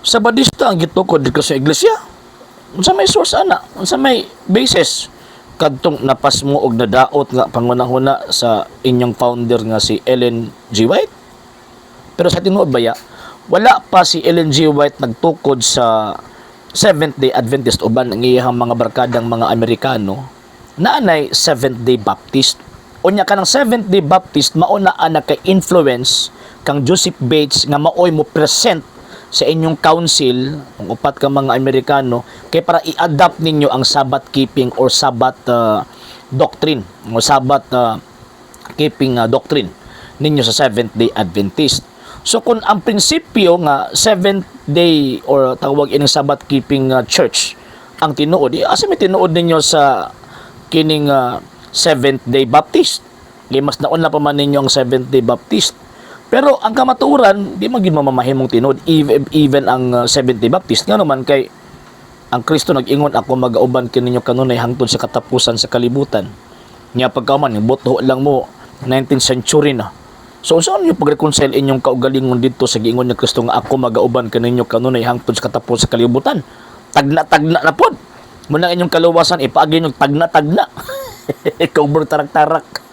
Sabadista ang gitukod dito sa iglesia. Unsa may source ana? Unsa may basis? Kadtong napasmo og nadaot nga pangunahuna sa inyong founder nga si Ellen G. White. Pero sa tinuod baya, wala pa si Ellen G. White nagtukod sa Seventh-day Adventist uban ang iyang mga barkadang mga Amerikano, naanay Seventh-day Baptist. Unya kanang Seventh-day Baptist mao na ana kay influence kang Joseph Bates nga maoy mo present sa inyong council ang upat ka mga Amerikano kay para i-adapt ninyo ang Sabbath keeping or Sabbath doctrine o Sabbath keeping doctrine ninyo sa Seventh-day Adventist. So kung ang prinsipyo nga Seventh Day or tawag ining Sabbath keeping church ang tinuod, eh, asa may tinuod ninyo sa kining Seventh Day Baptist? Kay mas nauna pa man ninyo ang Seventh Day Baptist. Pero ang kamatuoran, di man gyud mamamahimong tinuod even ang Seventh Day Baptist, nga naman kay ang Kristo nag-ingon, "Ako magauban kininyo kanunay hangtod sa katapusan sa kalibutan." Nya pagkauman buto lang mo, 19th century na. So unsa niyo pag-reconcile inyong kaugalingon dito sa giingon ni Kristo nga "Ako magauban kaninyo kanunay hangtod sa katapusan sa kalibutan"? Tagna-tagna na pod. Muna inyong kaluwasan ipaagi inyong tagna-tagna. Ikaw tarak-tarak.